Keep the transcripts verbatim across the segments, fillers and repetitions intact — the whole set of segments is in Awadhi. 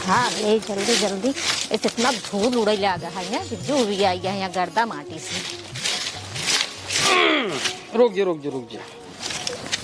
हाँ, ले जल्दी जल्दी, इस इतना धूल उड़े लागा है ना कि जो भी आई है यहाँ गर्दा माटी से। रुक जा, रुक जा, रुक जा।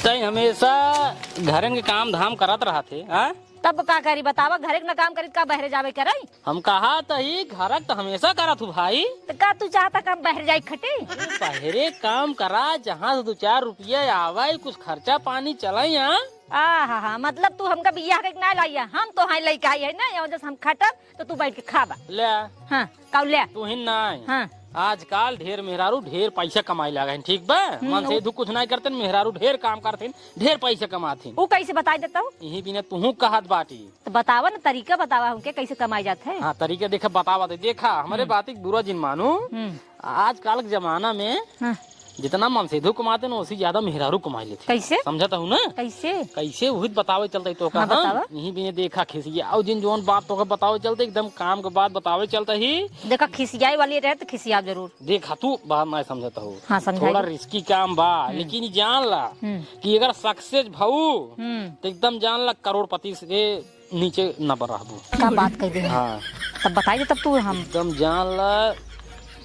तैं हमेशा घरन के काम धाम करत रहत हे, हाँ? तब का करी बतावा, घरे के न काम करी त का बहरे जावे करे? हम कहा त ही घरक त हमेशा करत हूँ भाई। त का तू चाहता का हम बहरे जाई खटे? बहरे काम करा, जहाँ से दो चार रुपया आवे, कुछ खर्चा पानी चले यहाँ। आ हा हा, मतलब तू हमका बियाह के ना लाइया, हम तो हाई लइके आई है ना, यहाँ जैसे हम खटब तो तू बैठ के खाबा। ले। हाँ, काऊ ले। तू ही ना। हाँ। आजकल ढेर मेहरारू ढेर पैसा कमाई लागे हैं, ठीक बा? हम्म, मन से वो दु कुछ नहीं करते, मेहरारू ढेर काम करते, ढेर पैसा कमाते हैं। वो कैसे बताई देता हूँ? यही बिना तुहू कहत बाटी। तो बतावा ना, तरीका बतावा हमके, कैसे कमाई जात है। हाँ, तरीका देखा, बतावा दे। देखा, हमारे हम्म। बात एक बुरा जिन मानू। हम्म। आजकल के जमाना में हाँ। जितना मनसेधू कमाते ना, उससे ज्यादा मेहरारू कमाई लेते। कैसे? समझत हूँ ना? कैसे? कैसे? वही तो बतावे चलते तो का हाँ, हम बतावा। यही बिना देखा खिसिया। और जिन जौन बात तो का बतावे चलते, एकदम काम के बात बतावे चलते ही। देखा, खिसियाई वाली रहे तो खिसिया जरूर। देखा, तू बात नहीं समझत हो। हाँ, समझाई। थोड़ा रिस्की काम बा, हम्म। लेकिन जान ला हम्म। कि अगर सक्सेस भऊ, हम्म। तो एकदम जान ला करोड़पति से नीचे न रहबू। का बात कह दे? हाँ। तब बताई दे तब तू हम एकदम जान ला,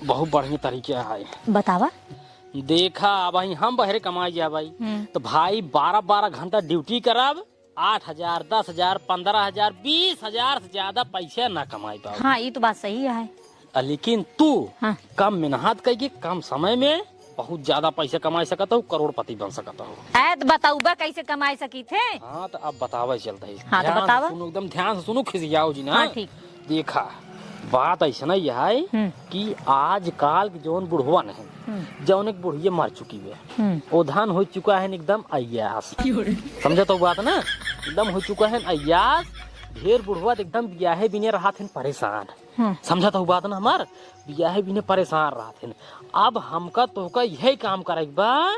बहुत बढ़िया तरीका है। बतावा। देखा, अब ही हम बहरे कमाई जाबाई, हम्म। तो भाई बारह बारह घंटा ड्यूटी करब, आठ हजार, दस हजार, पन्द्रह हजार, बीस हजार से ज्यादा पैसा ना कमाई पाओ। हाँ, ये तो बात सही है। आ, लेकिन तू हाँ। कम मेहनत करके कम समय में बहुत ज्यादा पैसा कमाई सकत हो, करोड़पति बन सकत हो। ऐ तो बताउबा कैसे कमाई सकी थे? हाँ, तो अब बतावे चलते ही। हाँ, तो ध्यान से बतावा। सुनो, एकदम ध्यान से सुनो, खिसियाओ जी ना। हाँ, ठीक। देखा, बात ऐसा नहीं है हम्म। कि आजकल के जौन बुढ़वन है, हम्म। जौन एक बुढ़िया मर चुकी है, हम्म। वो धन हो चुका है एकदम अय्यास। समझत हो बात ना? एकदम हो चुका है अय्यास। ढेर बुढ़वा तो एकदम बियाहे बिने रहत हैं परेशान। हम्म। समझत हो बात ना हमार? बियाहे बिने परेशान रहत हैं। अब हमका तोहका यही काम करे के बा,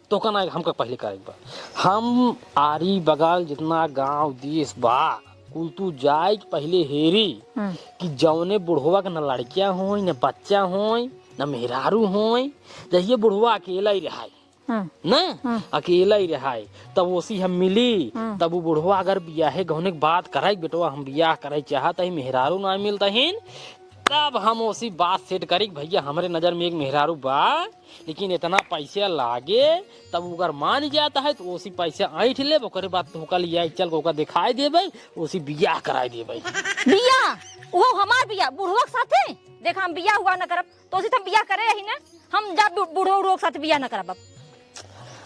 तोहका ना, हमका पहले करे के बा। हम आरी बगल जितना गांव देश बा, कुल तू जाए के पहले हेरी हम्म। कि जौने बुढ़वा के न लड़किया होई, न बच्चा होई, न मेहरारू होई, जहिए बुढ़वा अकेला ही रहाई। हम्म। ना? हम्म। अकेला ही रहाई। तब ओसी हम मिली, हम्म। तब वो बुढ़वा अगर बियाहे गहने के बात कराई, "बेटवा, हम बियाह करे चाहत हई, मेहरारू ना मिलत हिन," तब हम ओसी बात सेट करी कि भैया, हमरे नजर में एक मेहरारू बा, लेकिन इतना पैसा लागे, तब अगर मान जाता है, तो ओसी पैसा ऐंठ लेब, ओकरे बाद तोहका लिया चल के ओका दिखाई देबे, ओसी बियाह कराई देबे। बियाह? वो हमार बियाह, बुढ़वा के साथे? देखा, हम बियाह हुआ न करब। तो उसी तो हम बियाह करे रही ना, हम जा बु-, बूढ़ो उढ़ो के साथ बियाह ना करब अब।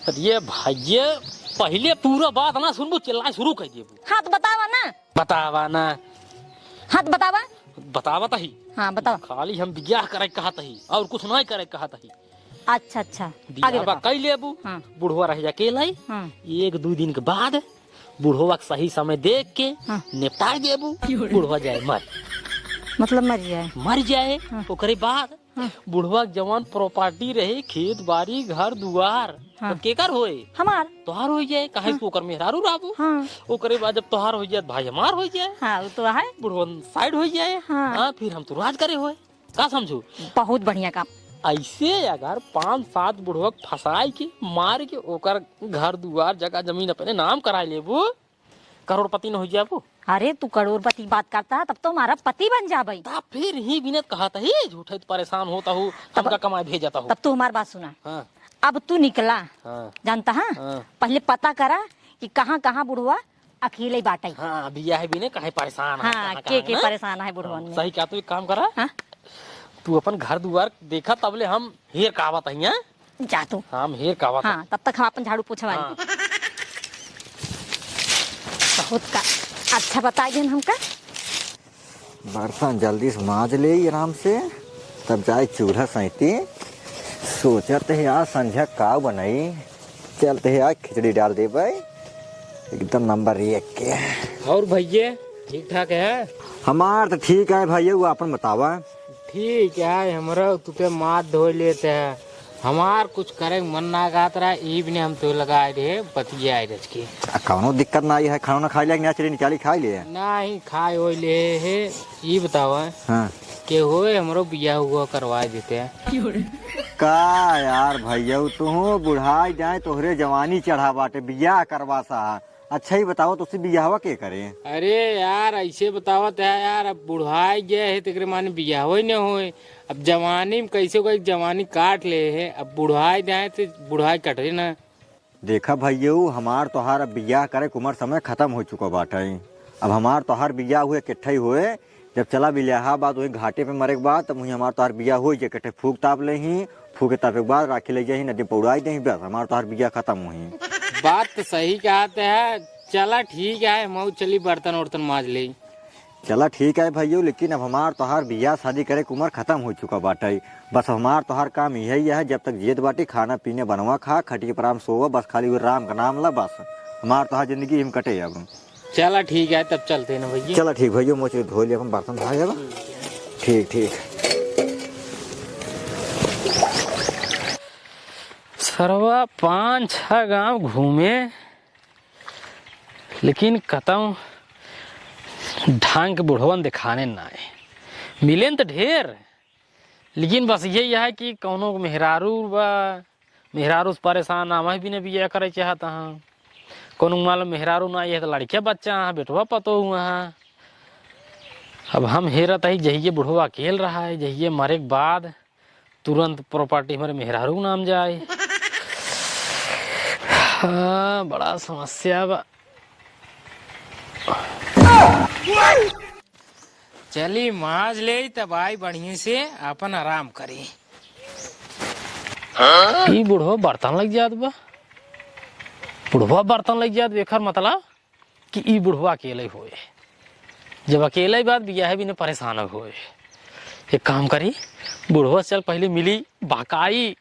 अरे भाई, ये पहले पूरा बात ना सुनबू, चिल्लाए शुरू कर देबू। हाँ, तो बतावा ना। बतावा ना। हाँ, तो बतावा। बतावा तो ही। हाँ, बतावा। खाली हम बियाह करे कहत ही, और कुछ नहीं करे कहत ही। अच्छा, अच्छा। आगे बियाह बा बतावा। कई लेबू। हाँ। बुढ़वा रह जा अकेला ही। हाँ। एक दो दिन के बाद बुढ़वा के सही समय देख के हाँ। निपटाए देबू। बुढ़वा जाए मर। मतलब मर जाए। मर जाए, हाँ। ओकरे बाद हाँ। बुढ़वा के जवन प्रॉपर्टी रहे, खेत बाड़ी, घर दुआर, हाँ। तो केकर होए? हमार। तोहार हो जाए, काहे हाँ। तू ओकर मेहरारू रहबू। हाँ। ओकरे बाद जब तोहार हो जाए, भाई हमार हो जाए। हाँ, वो तो है। बुढ़वन साइड हो जाए। हाँ। हाँ, फिर हम तो राज करे होए। का समझू? बहुत बढ़िया काम। ऐसे अगर पाँच सात बुढ़वा के फंसाई के, मार के, ओकर घर दुआर, जगह जमीन अपने नाम कराए लेबू, करोड़पति न हो जाबू। अरे, तू करोड़पति बात करता है, तब तो हमारा पति बन जाबे। तब फिर ही बिनत कहत ही, झूठे तो परेशान होता हूँ, तब हमका कमाए भेजता हूँ। तब तू हमार बात सुना। हाँ। अब तू निकला, हाँ। जानता है? हाँ। पहले पता करा कि कहाँ, कहाँ बुढ़वा अकेले बाटे। हाँ, बियाहे बिने काहे परेशान है, हाँ, कहाँ, के, कहाँ के है ना? परेशान है बुढ़वन हाँ, में। सही कहा, तू एक काम करा। हाँ? तू अपन घर दुआर देखा, तबले हम हेर का आवत हई, हाँ? जा तू। हाँ, हम हेर का आवत हाँ, हई। तब तक हम अपन झाड़ू पोछा वाली। हाँ। बहुत का अच्छा बताई देन हमका। बर्तन जल्दी से माज ले आराम से, तब जाए चूल्हा सैती। सोचत है आज संझा का बनाई, चलते है आज खिचड़ी डाल देबे, एकदम नंबर एक के। और भैया, ठीक ठाक है? हमार तो ठीक है भैया, वो अपन बतावा। ठीक है, हमरा तुते माथ धोए लेते हैं। हमार कुछ करे के मन ना कहत रहा, ई बिने हम तो लगाए रहे, बतियाए रच के। आ, कौनो दिक्कत ना आई है, खाना ना खाई ले, ना चली निकाली खाई ले। नहीं, खाए होए ले है, ई बतावा। हाँ। के होए, हमरो बियाह हुआ करवा देते हैं। का यार भैया, तू बुढ़ाई जाए, तोहरे जवानी चढ़ा बाटे, बियाह करवा सा। अच्छा, ई बतावा, तोसे बियाहवा के करे? अरे यार, ऐसे बतावत है यार, अब बुढ़ाई गए है, तेकरे माने बियाहवा ही न होए। अब जवानी में कैसे कोई जवानी काट ले है, अब बुढ़ाई जाए तो बुढ़ाई कटे ना। देखा भइयऊ, हमार तोहार अब बियाह करे के उमर समय खतम होइ चुका बाटइ। अब हमार तोहार बियाह हुए केठई होए, जब चला बियाह बाद वही घाटे पे मरे के बाद, तब वही हमार तोहार बियाह होइ जाए, केठई फूक ताप लेही, फूके तापे के बाद राखी ले जाही, नदी पौड़ाई देही, बस हमार तोहार बियाह खतम होही। बात तो सही कहत है, चला ठीक है, हम चली बर्तन उर्तन माज लेई। चला ठीक है भइयऊ, लेकिन अब हमार तोहार बियाह शादी करे के उमर खतम होइ चुका बाटइ। बस हमार तोहार काम यही है, जब तक जियत बाटी खाना पीने बनवा खा, खटिए पर आराम सोवा, बस खाली वो राम का नाम ला, बस हमार तोहार जिंदगी हम कटे अब। चला ठीक है, तब चलते हैं ना भइया। चला ठीक भइयऊ, मोचे धो लिया अपन बर्तन भाई अब। ठीक, ठीक। सरवा पाँच छह गांव घूमे, लेकिन कतौ ढंग के बुढ़वन देखाने नाय। मिलेन त ढेर, लेकिन बस यही है कि कौनो मेहरारू बा, मेहरारू से परेशान, हम भी न बियाह करे चाहत हाँ। कौनो मान लो मेहरारू ना है तो लड़के बच्चा हाँ, बेटवा पतो हुआ हाँ। अब हम हेरत ही जहिए बुढ़वा अकेल रहा है, जहिए मरे के बाद तुरंत प्रॉपर्टी हमरे मेहरारू के नाम जाए। हाँ, बड़ा समस्या बा। चली माज ले तब आई बढ़िया से अपन आराम करी। ई बुढ़वा बर्तन लग जात बा, बुढ़वा बर्तन लग जात बा, एकर मतलब कि ई बुढ़वा अकेले होए। जब अकेले बात बियाह बिना परेशान होए, एक काम करी, बुढ़वा से चल पहले मिली, बहकाई,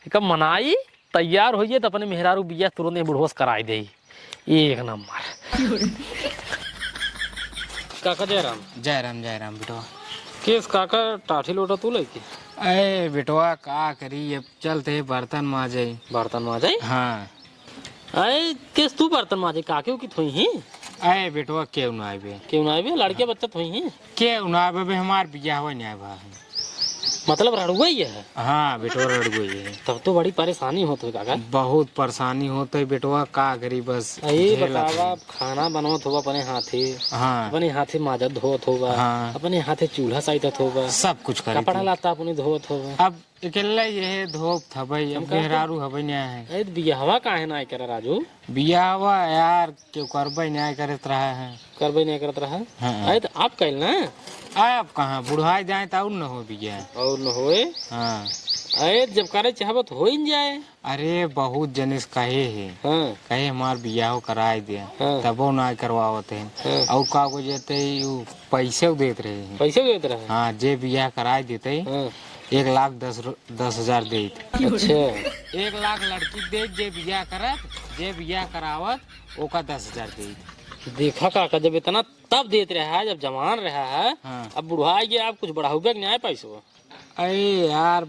एक मनाई, तैयार होइए तो अपने मेहरारू बियाह तुरंत बुढ़वा से कराई दे। एक नंबर। काका जय राम। जय राम, जय राम बेटवा। केस काका टाठी लोटा तू लेके? अरे बेटवा का करी, अब चलते बर्तन माजे। बर्तन माजे? हाँ। अरे, केस तू बर्तन माजे, काके उकी थोई ही? अरे बेटवा, केहू ना आइबे। केहू ना आइबे? लड़के बच्चा थोई ही? केहू ना आइबे, बे हमार बियाह हुआ नहीं आइबा है। मतलब रड़ुआ ही है? हाँ बेटवा, रड़ुआ ही है। तब तो बड़ी परेशानी होत है काका। बहुत परेशानी होत है बेटवा, का करी बस अरे झेलत बतावा, है। अब खाना बनवत होबा अपने हाथे, हाँ। अपने हाथे माजत धोत होबा, हाँ। अपने हाथे चूल्हा साइतत होबा, सब कुछ करे कपड़ा थी। लत्ता अपने धोत होबा। अब अकेले ये धोप थबई, अब हमका तो मेहरारू हबई नहीं है। अरे, तो बियाहवा काहे ना करे, राजू? बियाहवा यार, केहू करबई नहीं करत रहा है। करबई नहीं करत रहा? हाँ। अरे, तो आप कइल ना? अब कहाँ, बुढ़ाई जाए तो और न हो बियाह। और न होए? हाँ। अरे, जब करे चाहबो तो हो ही न जाए। अरे, बहुत जने से कहे है। हाँ। कहे, "हमार बियाह कराए दे।" हाँ। तबो ना करवावत है। हाँ। और का को जेते, उ पैसे देत रहे हैं। पैसे देत रहे? हाँ, जे बियाह कराए देते, हाँ। एक लाख दस रु-, दस हजार देत। अच्छा। एक लाख लड़की देत, जे बियाह करत, जे बियाह करावत, ओका दस हजार देत। देखा काका, जब इतना तब देत रहा है, जब जवान रहा है, हाँ। अब बुढ़ाई गया, अब कुछ बढ़ाउबे के नहीं आए पैसो। अरे यार,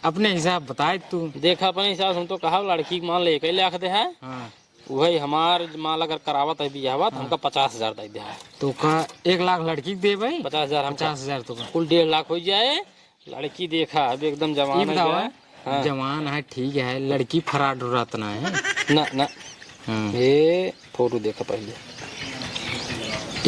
अपने हिसाब बताए तू। देखा, अपने हिसाब से हम तो कहा, लड़की के मान ले, एक लाख दे है। हाँ। वही हमार माल अगर करावत है बियाहवा, तो हाँ। हमका पचास हजार दे दे है। तो का एक लाख लड़की के देबे? पचास हजार हमका। पचास हजार तो का। कुल डेढ़ लाख हो जाए। लड़की देखा, अब एकदम जवान ई है बतावा, क्या? हाँ। जवान है, ठीक है, लड़की फराड उरात ना है। ना, ना। हाँ। ये फोटो देखा पहले।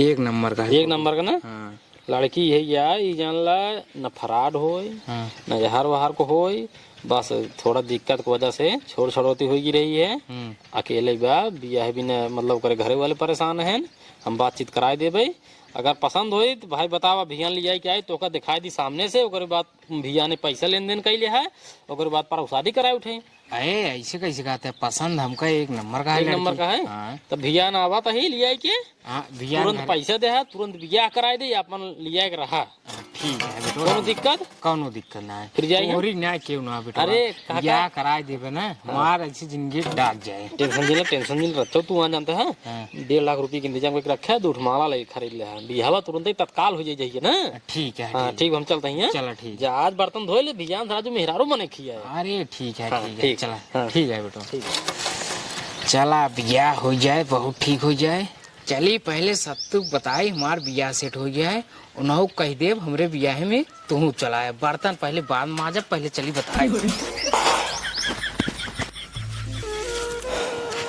एक नंबर का है एक फोटो। नंबर का ना? हाँ। लड़की है यार, ई जान ला, न फराड होय, हाँ। न जहर वहर को होय, बस थोड़ा दिक्कत की वजह से छोड़ छड़ौती होई रही है। हम्म। अकेले बा, बियाह भी न, मतलब, ओकरे घरे वाले परेशान हैं। हम बातचीत कराए देबे, अगर पसंद होई तो भाई बतावा, भियान ले जाए के आई, तो ओका दिखाई दी सामने से, ओकरे बाद भियाने पैसा लेन देन कैले है, ओकरे बाद पर शादी कराए उठे। अरे, ऐसे कैसे कहते हैं? पसंद हमका एक नंबर का है एक नंबर लड़की। का है? हाँ। तो भियान आवा तो ही लिया के, हाँ, भियान तुरंत घर पैसा दे है, तुरंत बियाह कराए दे, अपन लिया के रहा। हाँ, ठीक है बेटो। कौनो दिक्कत? कौनो दिक्कत ना है। फिर जाइए। तोहरी ना क्यों ना बेटो। अरे, काका। बियाह कराए देबे ना, हाँ। हमार ऐसी जिंदगी डाक जाए। टेंशन जिला, टेंशन जिला रखो, तू वहाँ जानता है? हाँ। डेढ़ लाख रुपये के इंतजाम करके रखा है, दो ठो माला ले खरीद ले है। बियाहवा तुरंत ही तत्काल हो जाए, जाइए ना। ठीक है, हाँ, ठीक। ठीक, हम चलते हैं। चला, ठीक। जा, आज बर्तन धोए ले, भियान से राजू मेहरारू बने खिया है। अरे, ठीक है, हाँ, ठीक है, ठीक। चला, हाँ। ठीक है बेटो। ठीक है। चला, बियाह हो जाए, बहुत ठीक हो जाए। चली, पहले सत्तू बताई, हमार बियाह सेट हो जाए, उन्हों कह देब, हमरे बियाह में तू चलाए। बर्तन पहले बाद में माजब, पहले चली बताई।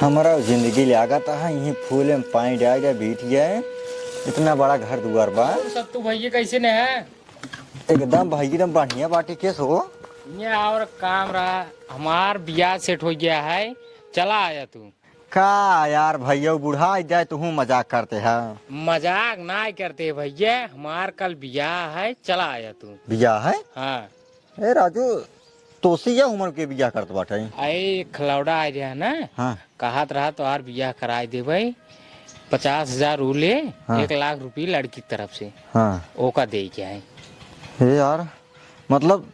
हमारा जिंदगी लागत है, यहीं फूल में पानी डाल दे, बीत जाए। इतना बड़ा घर दुआर बा। और सब तू भैया कैसे ने है? एकदम भाई, एकदम बढ़िया बाटी। केस हो? ये और काम रहा, हमार बियाह सेट हो गया है, चला आया तू। का यार भैया, बुढ़ा जाए तू मजाक करते है? मजाक ना करते भैया, हमार कल बियाह है, चला आया तू। बियाह है? हाँ। ए राजू, तोसी या उमर के बियाह करत बाटे? अरे, एक खलौड़ा आ रहा ना, हाँ। कहत रहा तोहार बियाह कराए देबै, पचास हजार ऊ ले, हाँ। एक लाख रुपये लड़की की तरफ से, हाँ। ओका दे के आए। हे यार, मतलब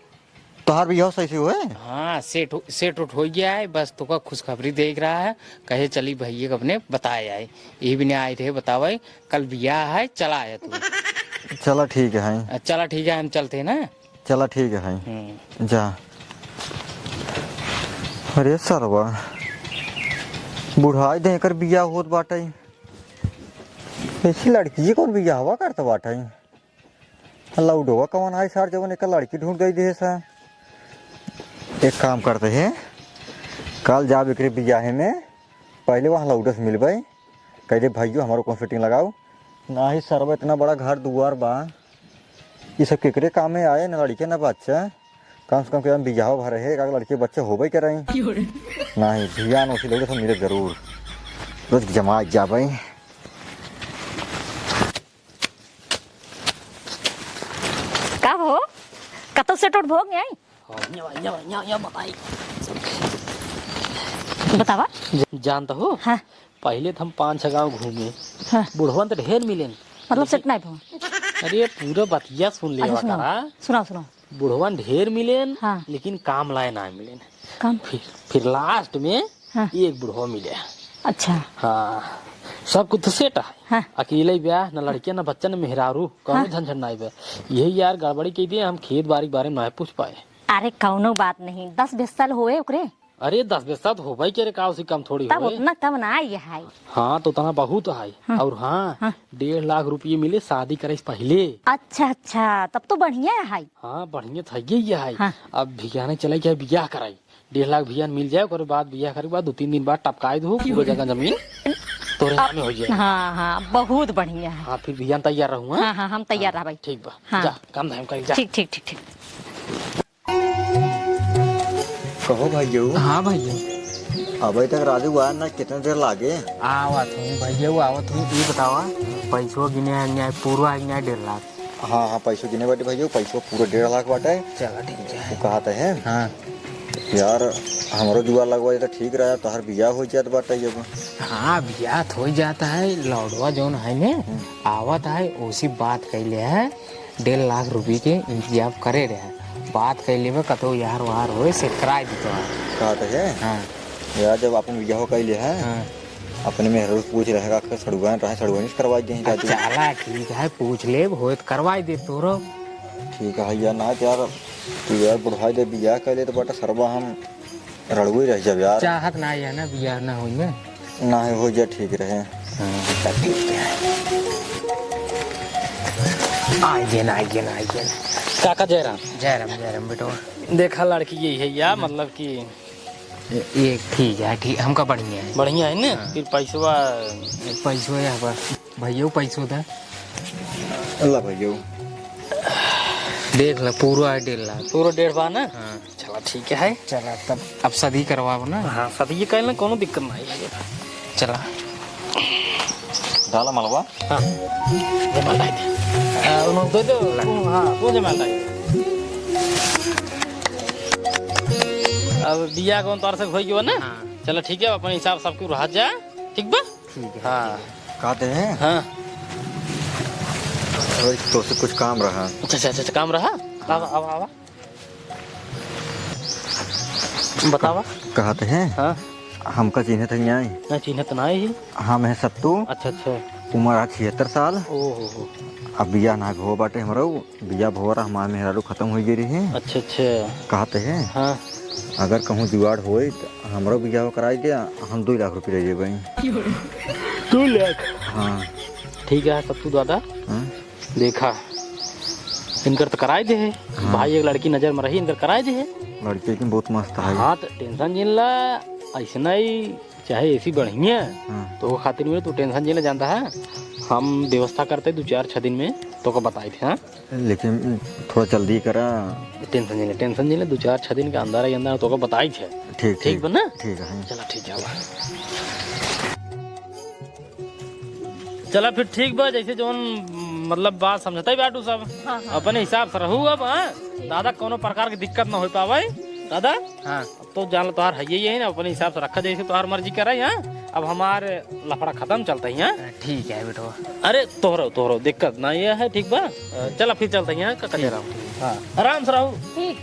तोहार बियाह सही से होए? हाँ, सेट हो, सेट उट हो गया है, बस तोका खुशखबरी देख रहा है, कहे चली भैया के अपने बताए आए, यही बिना आए रहे बतावे, कल बियाह है, चला आया तू। चला ठीक है। चला ठीक है, हम चलते हैं ना। चला ठीक है। हम्म। जा। अरे सरवा, बुढ़ाई दे एकर बियाह होत बाटे। ऐसी लड़की को बियाहवा करत बाटे। लौडवा कवन आई सार जवन एकर लड़की ढूंढ दे दे सा। एक काम करते हैं, कल जाब एकरे बियाहे में, पहले वहाँ लौडस मिलबे, कह दे भैया हमारो कौन फिटिंग लगाओ। नाही सरवा, इतना बड़ा घर दुआर बा, ई सब केकरे कामे आए, न लड़के न बच्चा। कम से कम के बियाह भर है, एक लड़के बच्चे होबे करे। क्यों रे? नाही, ध्यान उसी लोग से मिले जरूर। रोज जमा जाबे। का हो? कतौ से टोट भोग नहीं आई? हाँ, यहाँ, यहाँ, यहाँ, यहाँ बताई। बतावा। ज-, जानता हो? हाँ। पहिले त हम पाँच छह गाँव घूमे। हाँ। बुढ़वन त ढेर मिलेन। मतलब लेकिन सेट नाई भवन। अरे, पूरा बतिया सुन लेवा अच्छा, सुनाओ। करा। सुनाओ, सुनाओ। बुढ़वन ढेर मिलेन, हाँ। लेकिन काम लाए ना मिलेन। काम? फिर, फिर last में हाँ। एक बुढ़वा मिले। अच्छा। हाँ, सब कुछ तो सेट है। हाँ। अकेले ब्याह, न लड़किया, न बच्चा, न मेहरारू, कौनो हाँ। झंझट नाई बे। यही यार गड़बड़ी कई दिए, हम खेत बारी के बारे में ना पूछ पाए। अरे, कौनो बात नहीं, दस बीस साल होए ओकरे। अरे, दस बीस साल तो होबे करे, का उसी कम थोड़ी तब होए। उतना कम ना आई है। हाँ, तो उतना बहुत है। हाँ। और हाँ, हाँ। डेढ़ लाख रुपये मिले शादी करे से पहिले। अच्छा, अच्छा, तब तो बढ़िया है। हाँ, बढ़िया तो है ही है। हाँ। अब भियाने चले के बियाह कराई, डेढ़ लाख भियान मिल जाए, ओकरे बाद बियाह करे के बाद दो तीन दिन बाद टपकाए दो पूरा जगह जमीन तोरे अब नामे हो जाए। हाँ, हाँ, बहुत बढ़िया है। हाँ, फिर भियान तैयार रहूँ, हाँ? हाँ, हाँ, हम तैयार हाँ, रहबै। ठीक बा, हाँ। जा, काम धाम करी, जा। ठीक, ठीक, ठीक, ठीक। कहो भैया। हाँ भैया। अबे तक राजू आया ना, कितना देर लागे? आवत हूँ भैया, आवत हूँ। ये बतावा, पैसो गिने है, न्याय पूरा है, न्याय डेढ़ लाख? हाँ, हाँ, पैसो गिने बाटे भैया, पैसो पूरा डेढ़ लाख बाटे। चला ठीक है। वो कहत है। हाँ। यार, हमरो जुगाड़ लगवा जाता ठीक रहा, तोहर बियाह हो जात बाटे अब। हाँ, बियाह तो हो जाता है, लौडवा जौन है ने, हम्म। आवत है, उसी बात कैले है। डेढ़ लाख रुपये के इंतजाम करे रहे, बात कर लेबे, कतौ यार वार होए, सेट कराए देतो है। का तो है? हाँ। यार, जब अपन बियाह कर ले है, हाँ। अपने मेहरारू से पूछ रहे, का सड़ुआन रहे, सड़ुआन से करवा दे, अच्छा, चाचा। चला, ठीक है, पूछ लेब, होए तो करवाई देब तोरो। ठीक है यार, ना यार, तू यार बुढ़ाई दे बियाह कर ले तो बेटा सरवा हम रड़ुए रह जाब यार। चाहत ना है ना, बियाह ना होई ना। ना है, हो जा, ठीक रहे। हाँ, तब ठीक है। आई गेन, आई गेन, आई गेन। काका जयराम। जयराम, जयराम बेटवा। देखा लड़की यही है या, हाँ। मतलब कि ये, ये ठीक है, ठीक, हमका बढ़िया है। बढ़िया है ना? हाँ। फिर पैसवा? पैसवा यहाँ पर, भैया पैसो था। अल्लाह भैया। देख ला, पूरा है डेढ़ लाख। पूरा डेढ़ बा ना? हाँ। चला, ठीक है। चला, तब अब शादी करवाओ ना। हाँ, शादी ये कहले, कोनो दिक्कत नहीं है। चला। डाला मलवा। हाँ। जमा लाई दे। आ, उन्होंने दे दो। ला। तू, हाँ, तू जमा लाई दे। अब बिया कौन तौर से होई गयो ना? हाँ। चला, ठीक है, अपन हिसाब सबके रह जा। ठीक बा? ठीक है। हाँ। कहते हैं? हाँ। अरे, तो से कुछ काम रहा। अच्छा, अच्छा, अच्छा, काम रहा? हाँ। आवा, आवा, आवा। बतावा। कहत हैं? हाँ। हमका चिन्हत है नाई? ना, चिन्हत नाई है। हम हैं सत्तू। अच्छा, अच्छा। उमर है छिहत्तर साल। ओहो हो। अब बियाह ना हो बाटे हमरो, बियाह भोरा हमार मेहरारू खतम होइ गई रही। अच्छा, अच्छा। कहत हैं? हाँ। अगर कहूँ जुगाड़ होई त हमरो बियाह कराई दे, हम दुई लाख रुपये दे देबे। दुई लाख? हाँ। ठीक है सत्तू दादा। हाँ। देखा, इनकर त कराई दे है। हाँ। भाई एक लड़की नजर में रही, इनकर कराई दे है। लड़की लेकिन बहुत मस्त है। हाँ, त tension जिन ला, ऐसे नहीं, चाहे ऐसी बढ़िया, हाँ। तो वो खातिर में तू tension जिन ले, जानता है, हम व्यवस्था करते दो चार छह दिन में, तोका बताई थे, हाँ? लेकिन थोड़ा जल्दी करा। Tension जिन ले, tension जिन ले, दो चार छह दिन के अंदर ही अंदर तोका बताई थे। ठीक, ठीक ठीक। बा ना? ठीक है। चला, ठीक है, बा। चला फिर ठीक बा, जैसे जौन, मतलब, बात समझता ही बाटू सब। हाँ, हाँ। अपने हिसाब से रहू अब, हाँ? ठीक। दादा, कौनो प्रकार की दिक्कत ना हो पावे, दादा। हाँ। अब तो जान लो, तोहार है यही है ना, अपने हिसाब से रखा, जैसे तोहार मर्जी करे, हाँ? अब हमार लफड़ा खत्म, चलते ही, हाँ? ठीक है बेटवा। अरे, तोहरो, तोहरो दिक्कत ना ये है, ठीक बा? अ, चला फिर चलते ही, हाँ, ककरे ठीक। रहो। हाँ, आराम से रहो। ठीक।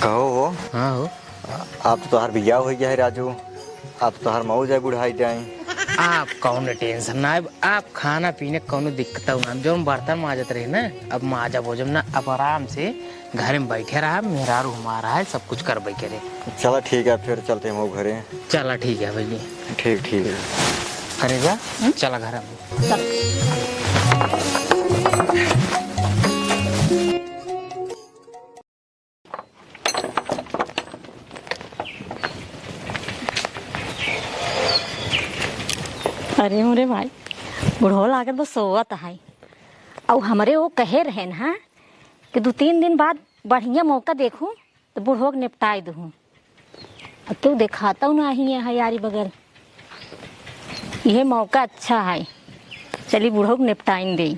कहो हो। हाँ हो। अब तो तोहार बियाह हो गया है राजू, अब तोहार मौज है बुढ़ाई टाइम। आप कौन tension ना, अब आप खाना पीने कौनो दिक्कत ना, जौन बर्तन माजत रहे ना, अब माजा बोजम ना, अब आराम से घरे में बैठे रहा, मेहरारू हमारा है, सब कुछ करबे करे। चला ठीक है, फिर चलते हैं हम घरे। चला ठीक है भैया। ठीक, ठीक। अरे जा, हम्म? चला घर में। चल। अरे मोरे भाई, बुढ़ो लागत बस सोवत है। अउ हमरे वो कहे रहे न, हाँ, कि दू तीन दिन बाद बढ़िया मौका देखूं, तो बुढ़ो के निपटाए दूं। अब क्यों देखाता हूँ ना ही है यारी बगल। यह मौका अच्छा है, चली बुढ़ो के निपटाइन दे।